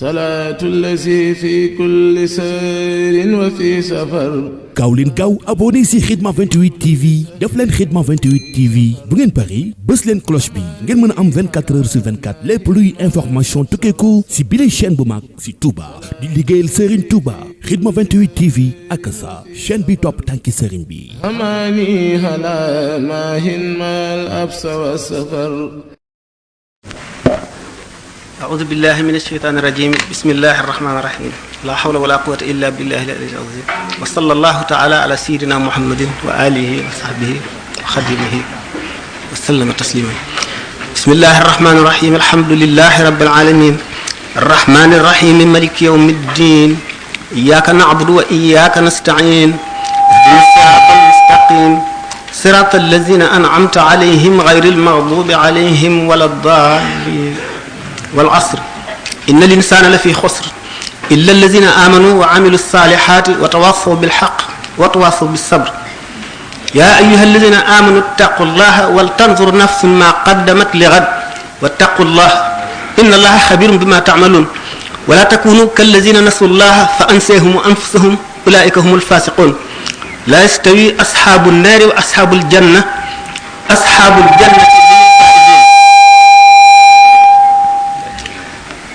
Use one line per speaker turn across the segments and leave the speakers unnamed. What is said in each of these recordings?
salaatu lazi fi kulli sayrin wa fi safar.
gaaw leen gaaw abonné si Khidma 28 TV def leen Khidma 28 TV bu ngeen pari bës leen cloche bi ngeen mën a am 24 heures sur 24 lépp luy information tukkeeku si bile chaîne bu mag si Touba di liggéeyal Serigne Touba Khidma 28 TV ak sa chaîne bi topp tànki Serigne bi.
amaani hala maahin maal absa wa safar.
أعوذ بالله من الشيطان الرجيم بسم الله الرحمن الرحيم لا حول ولا قوة إلا بالله العلي العظيم وصلى الله تعالى على سيدنا محمد وآله وصحبه وخدمه وسلم تسليما بسم الله الرحمن الرحيم الحمد لله رب العالمين الرحمن الرحيم مالك يوم الدين إياك نعبد وإياك نستعين اهدنا الصراط المستقيم صراط الذين أنعمت عليهم غير المغضوب عليهم ولا الضالين والعصر إن الإنسان لفي خسر إلا الذين آمنوا وعملوا الصالحات وتواصوا بالحق وتواصوا بالصبر يا أيها الذين آمنوا اتقوا الله ولتنظر نفس ما قدمت لغد واتقوا الله إن الله خبير بما تعملون ولا تكونوا كالذين نسوا الله فأنساهم أنفسهم أولئك هم الفاسقون لا يستوي أصحاب النار وأصحاب الجنة أصحاب الجنة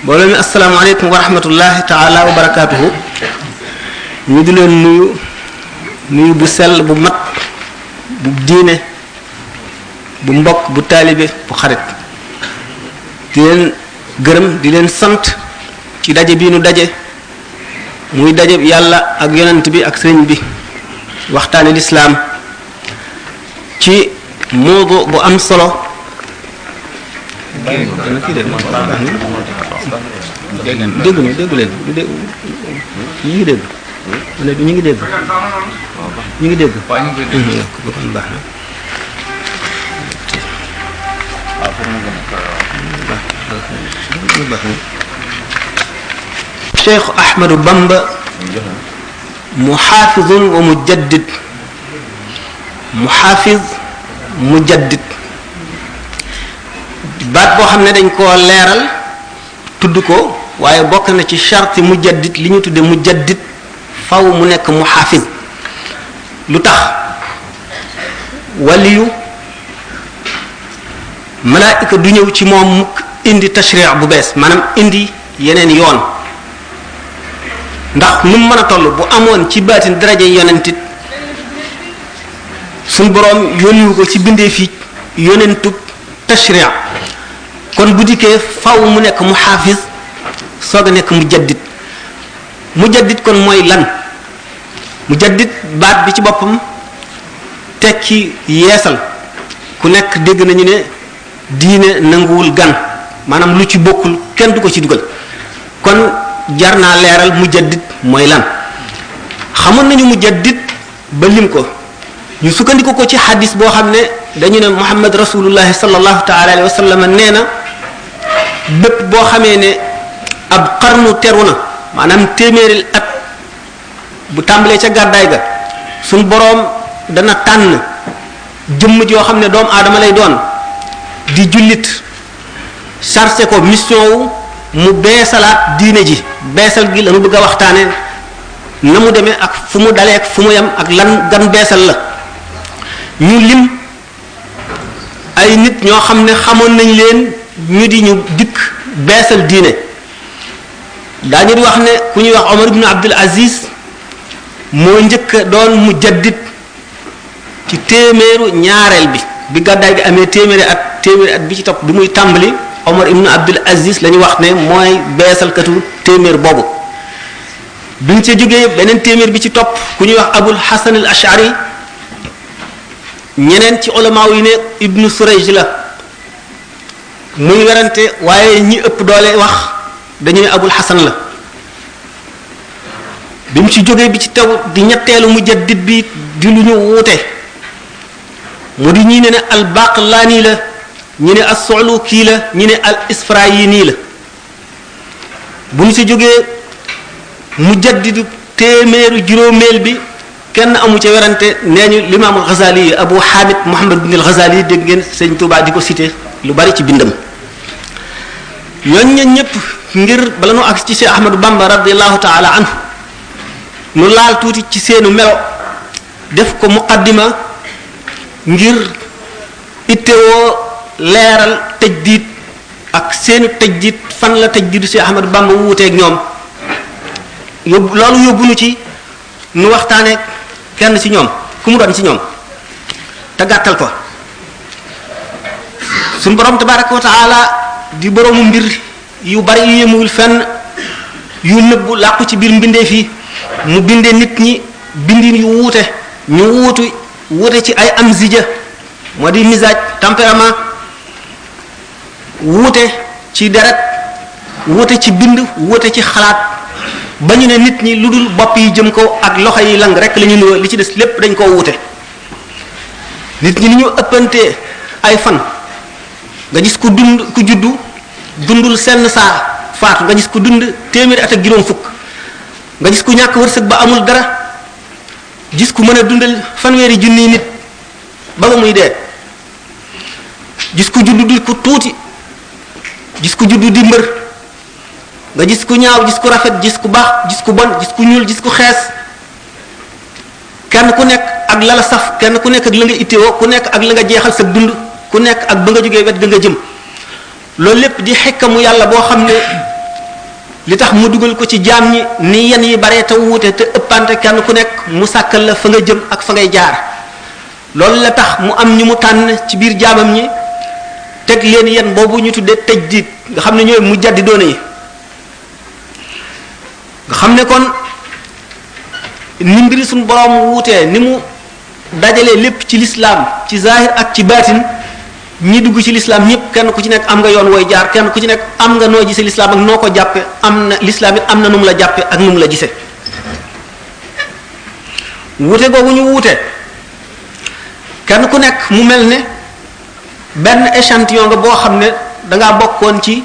mbooloo mi asalaamaaleykum wa rahmatullahi taala wa barakaatuhu ñu di leen nuyu bu sell bu mat bu diine bu mbokk bu taalibe bu xarit di leen gërëm di leen sant ci daje bii nu daje muy daje yàlla ak yonent bi ak sëriñ bi waxtaane lislaam ci mawdu bu am solo dégg leen ñu ngi dégg wala ñu ngi dégg ñu ngi dégg kon baax na Cheikh Ahmadou Bamba muhaafizun wa mujaddid muhaafiz mujaddid baat boo xam ne dañ koo leeral tudd ko waaye bokk na ci charte mujaddid li ñu tudde mujaddid faw mu nekk muhafiz lu tax waliyu malaayika du ñëw ci moom mukk indi tashri' bu bees maanaam indi yeneen yoon ndax nu mu mën a toll bu amoon ci baatin daraja yonentit suñ boroom yónniwu ko ci bindee fii yonentub tashri' kon bu dikkee faw mu nekk mu xaafis soog a nekk mujaddid kon mooy lan mujaddid baat bi ci boppam tekki yeesal ku nekk dégg nañu ne diine nanguwul gan maanaam lu ci bokkul kenn du ko ci dugal kon jar naa leeral mujaddid mooy lan xamoon nañu mujaddid ba lim ko ñu sukkandiku ko ci xadis boo xam ne dañu ne Muhammad rasulullahi sallallahu taala alayhi wa sallam nee na bépp boo xamee ne ab xarnu teru na maanaam téeméeri at bu tàmbalee ca gàddaay ga suñ boroom dana tànn jëmm joo xam ne doomu aadama lay doon di jullit chargé ko mission wu mu beesalaat diine ji beesal gi la mu bëgg a waxtaane na mu demee ak fu mu dalee ak fu mu yem ak lan gan beesal la ñu lim ay nit ñoo xam ne xamoon nañ leen ñu di ñu dikk beesal diine daañu di wax ne ku ñuy wax Omar ibn Abdul Aziz moo njëkk doon mujaddid ci téeméeru ñaareel bi gàddaay gi amee téeméeri at bi ci topp bi muy tàmbali Omar ibn Abdul Aziz la ñu wax ne mooy beesalkatu téeméer boobu bi ñu ca jógee beneen téeméer bi ci topp ku ñuy wax Abul Hasan al Ash'ari ñeneen ci ulamaaw yi ne Ibnu Surayj la muy werante waaye ñi ëpp doole wax dañu ne Abul Hasan la bi mu ci jógee bi ci taw di ñetteelu mujaddid bi di lu ñu wuute mu di ñii ne al Baqlani la ñi ne as-Suluki la ñi ne al Isfirayini la bu ñu ci jógee mujaddidu téeméeru juróomeel bi kenn amu ca werante nee ñu limaamul Ghazali Abu Hamid Muhammad bin al Ghazali dégg ngeen Sëñ Tuubaa di ko cité lu bari ci bindam ñooñ ña ñëpp ngir bala nu agsi ci Cheikh Ahmadou Bamba radiyallahu ta'ala anhu nu laal tuuti ci seenu melo def ko muqaddima ngir ittewoo leeral tajdiid ak seenu tajdiid fan la tajdiidu Cheikh Ahmadou Bamba wuuteeg ñoom loolu yóbbu nu ci nu waxtaane kenn ci ñoom ku mu doon ci ñoom te gàttal ko. suñu borom tabaraka wa taala di boroomu mbir yu bari yu yemul fenn yu nëbbu làqu ci biir mbindeef yi mu bindee nit ñi bindin yu wuute ñu wuute ci ay amzija moo di misaaj tempérament wuute ci deret wuute ci bind wuute ci xalaat ba ñu ne nit ñi lu dul bopp yi jëm ko ak loxo yi lang rek la ñu nuyoo li ci des lépp dañ koo wuute nit ñi ni ñu ëppantee ay fan nga gis ku juddu dundul senn saa faatu nga gis ku dund téeméeri at ak juróom fukk nga gis ku ñàkk wërsëg ba amul dara gis ku mën a dundal fanweeri junniy nit ba muy dee gis ku juddu di ku tuuti gis ku juddu di mbër nga gis ku ñaaw gis ku rafet gis ku baax gis ku bon gis ku ñuul gis ku xees kenn ku nekk ak la la saf kenn ku nekk ak la nga ittewoo ku nekk ak la nga jeexal sa dund ku nekk ak ba nga jógee wet ga nga jëm loolu lépp di xekkamu yàlla boo xam ne li tax mu dugal ko ci jaam ñi ni yenn yi bare te wuute te ëppante kenn ku nekk mu sàkkal la fa nga jëm ak fa ngay jaar loolu la tax mu am ñu mu tànn ci biir jaamam ñi teg leen yenn boobu ñu tuddee tajdiid nga xam ne ñooy mu jaddi doone yi nga xam ne kon ni mbiri suñu borom wuutee ni mu dajalee lépp ci lislaam ci zahir ak ci baatin ñi dugg ci lislaam ñëpp kenn ku ci nekk am nga yoon wooy jaar kenn ku ci nekk am nga noo gisee lislaam ak noo ko jàppe am na lislaam it am na nu mu la jàppe ak nu mu la gisee wuute googu ñu wuute kenn ku nekk mu mel ne benn échantillon nga boo xam ne dangaa bokkoon ci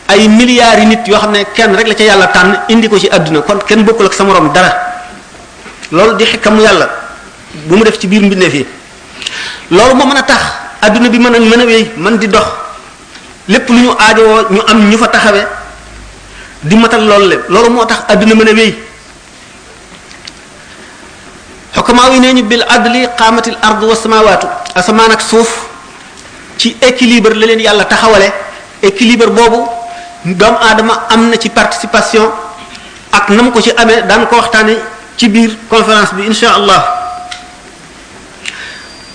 ay milliards yi nit yoo xam ne kenn rek la ca yàlla tànn indi ko ci àdduna kon kenn bokkul ak sa moroom dara loolu di xikkamu yàlla bu mu def ci biir mbindeef yi loolu moo mën a tax adduna bi mën a wéy mën di dox lépp lu ñu aajowoo ñu am ñu fa taxawee di matal loolu lépp loolu moo tax adduna mën a wéy xukamaa yi nee ñu bil adli qaamatil ardu wa samaawaatu asamaan ak suuf ci équilibre la leen yàlla taxawale équilibre boobu doomu aadama am na ci participation ak nam ko ci amee daan ko waxtaane ci biir conférence bi insha allah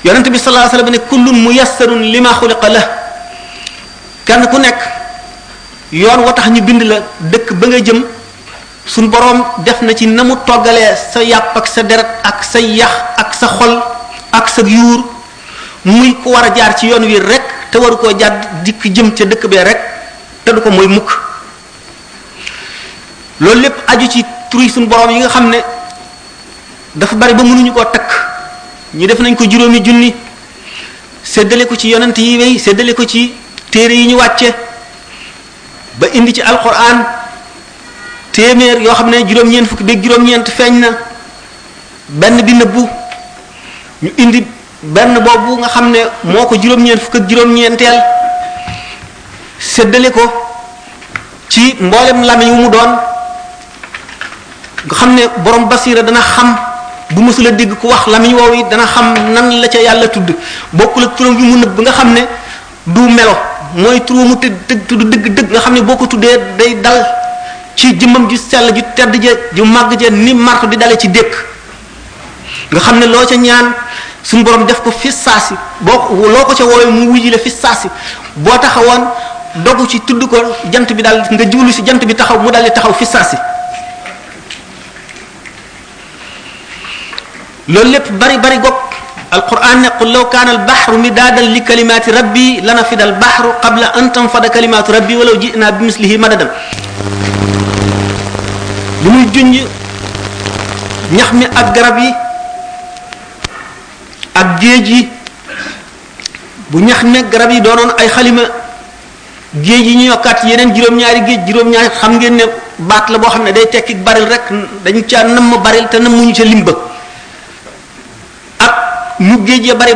yonent bi sallallahu alayhi wasallam ne kullun muyassarun lima xuliqa la kenn ku nekk yoon wa tax ñu bind la dëkk ba nga jëm suñ boroom def na ci na mu toggalee sa yàpp ak sa deret ak sa yax ak sa xol ak sa yuur muy ku war a jaar ci yoon wi rek te waru koo jàdd dikk jëm ca dëkk bee rek te du ko mooy mukk loolu lépp aju ci turi suñ boroom yi nga xam ne dafa bari ba mënuñu koo takk ñu def nañ ko juróomi junni séddale ko ci yonent yi wéy séddale ko ci téere yi ñu wàcce ba indi ci alquran téeméer yoo xam ne juróom-ñeent fukki beeg juróom-ñeent feeñ na benn bi nëbbu ñu indi benn boobu nga xam ne moo ko juróom-ñeent fukk ak juróom-ñeenteel séddale ko ci mboolem lamiñ wu mu doon nga xam ne borom basira dana xam bu mësula dégg ku wax lamiñ woowu yi dana xam nan la ca yàlla tudd bokkul ak turam bi mu nëbb nga xam ne du melo mooy turam mu tudd dëgg nga xam ne boo ko tuddee day dal ci jëmmam ju sell ju tedd ja ju màgg ja ni marto di dale ci dékk nga xam ne loo ca ñaan suñu borom def ko fi saasi boo loo ko ca woowee mu wuji la fi saasi boo taxawoon dogu ci tudd ko jant bi daal nga jublu si jant bi taxaw mu daal di taxaw fi saasi loolu lépp bari bari gopp alquran ne qul law kaana albahru midaadan li kalimaati rabbi lanafida albahru qabla an tanfada kalimaatu rabbi walaw ji'na bi mislihi madadan li muy junj ñax mi ak garab yi ak géej yi bu ñax mi garab yi doonoon ay xalima géej yi ñu yokkaat yeneen juróom-ñaari géej juróom-ñaari xam ngeen ne baat la boo xam ne day tekki baril rek dañu caa namm baril te nammuñu ca limba mu géej ya bari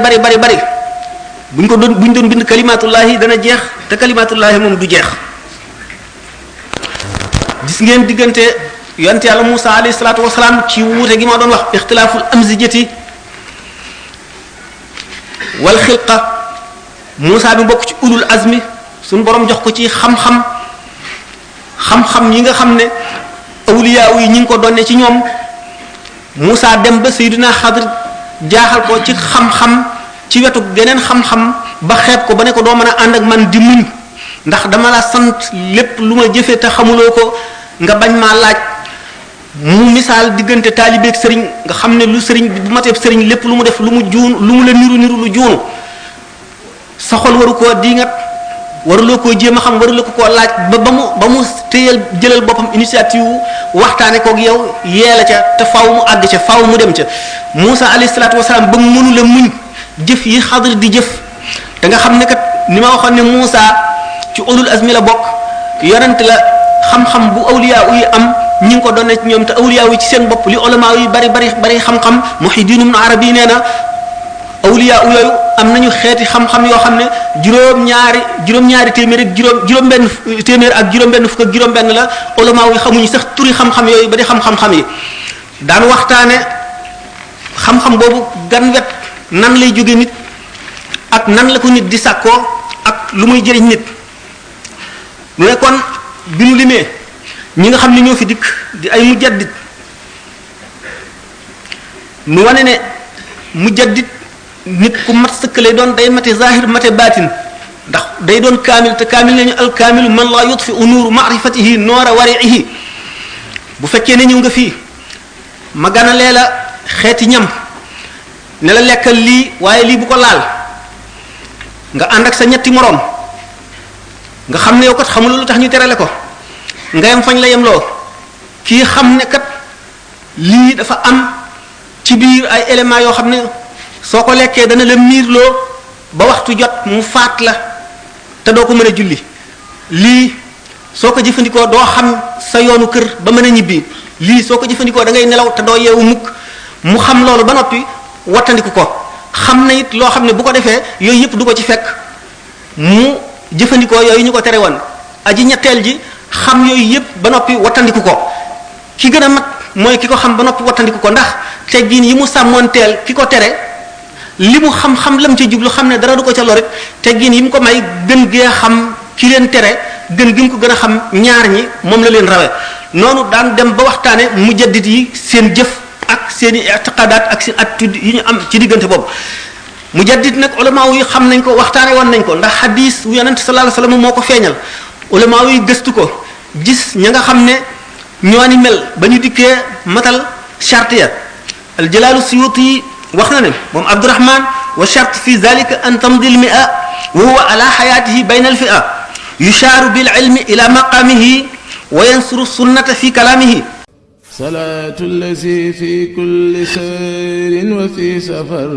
buñ doon bind kalimatullahi dana jeex te kalimatullahi moom du jeex gis ngeen diggante yonent yàlla Musa alayhi salaatu wasalaam ci wuute gi ma doon wax ixtilaaful amzijati wal xilqa Musa bi bokk ci ulul azmi suñu borom jox ko ci xam-xam yi nga xam ne awliya yi ñi ngi ko donne ci ñoom Musa dem ba Seydina Xadir jaaxal ko ci xam-xam ci wetu geneen xam-xam ba xeeb ko ba ne ko doo mën a ànd ak man di muñ ndax dama la sant lépp lu ma jëfee te xamuloo ko nga bañ maa laaj mu misaal diggante taalibeeg sëriñ nga xam ne lu sëriñ bu mateeb sëriñ lépp lu mu def lu mu juun lu mu la niru lu juunu sa xol waru koo diingat waruloo koo jéem a xam waruloo ko koo laaj ba mu téyal jëlal boppam initiative waxtaane koog yow yeela ca te faaw mu àgg ca faaw mu dem ca Musa alayhi salaatu wasalaam ba mu mënu la muñ jëf yi Xadir di jëf da nga xam ne kat ni ma waxoon ne Musa ci ulul azmi la bokk yonent la xam-xam bu awliya yi am ñi ngi ko doon ci ñoom te awliya yi ci seen bopp li ulama yi bari xam-xam Muhyiddin Ibn Arabi nee na awliya yooyu am nañu xeeti xam-xam yoo xam ne juróom-ñaari téeméer ak juróom-benn téeméer ak juróom-benn fukk ak juróom-benn la ulama yi xamuñu sax turi xam-xam yooyu ba di xam-xam yi daan waxtaane xam-xam boobu gan wet nan lay jóge nit ak nan la ko nit di sàkkoo ak lu muy jëriñ nit lu ne kon bi nu limee ñi nga xam ne ñoo fi dikk di ay mujaddid nu wane ne mujaddid nit ku mat sëkk lay doon day mate zahir mate baatin ndax day doon kaamil te kaamil nañu al kaamilu man la yutfi nuuru maarifatihi noora wariihi bu fekkee ne ñëw nga fii ma ganalee la xeeti ñam ne la lekkal lii waaye lii bu ko laal nga ànd ak sa ñetti moroom nga xam ne yow kat xamul lu tax ñu terale ko nga yem fañ la yemloo kii xam ne kat lii dafa am ci biir ay éléments yoo xam ne soo ko lekkee dana la miirloo ba waxtu jot mu faat la te doo ko mën a julli lii soo ko jëfandikoo doo xam sa yoonu kër ba mën a ñibbi lii soo ko jëfandikoo da ngay nelaw te doo yeewu mukk mu xam loolu ba noppi wattandiku ko xam na it loo xam ne bu ko defee yooyu yëpp du ko ci fekk mu jëfandikoo yooyu ñu ko tere woon aji ñetteel ji xam yooyu yëpp ba noppi wattandiku ko ki gën a mat mooy ki ko xam ba noppi wattandiku ko ndax teggin yi mu sàmmoonteel ki ko tere li mu xam-xam lam ca jublu xam ne dara du ko ca lorit teggin yi mu ko may gën gee xam ki leen tere gën gi mu ko gën a xam ñaar ñi moom la leen rawe noonu daan dem ba waxtaane mujaddid yi seen jëf ak seen i i'tiqadaat ak seen attitude yi ñu am ci diggante boobu mujaddid nag ulama yi xam nañ ko waxtaane woon nañ ko ndax hadis wu yonent sallallahu alayhi wasallam moo ko feeñal ulama yi gëstu ko gis ña nga xam ne ñoo ni mel ba ñu dikkee matal charte ya al jalaalu suyuti wax na ne moom Abdurahman wa charte fi zalika an tamdi al mi'a wa huwa ala hayatihi bayna al fi'a yushaaru bil ilmi ila maqamihi wa yansuru sunnata fi kalamihi
salaatu allazi fi kulli sayrin wa fi safar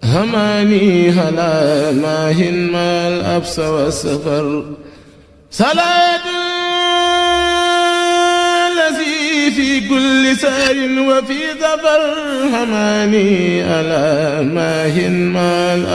هماني هلا ماهن ما الأبس والسفر صلاة الذي في كل سار وفي ظفر هماني هلا ماهن ما الأبس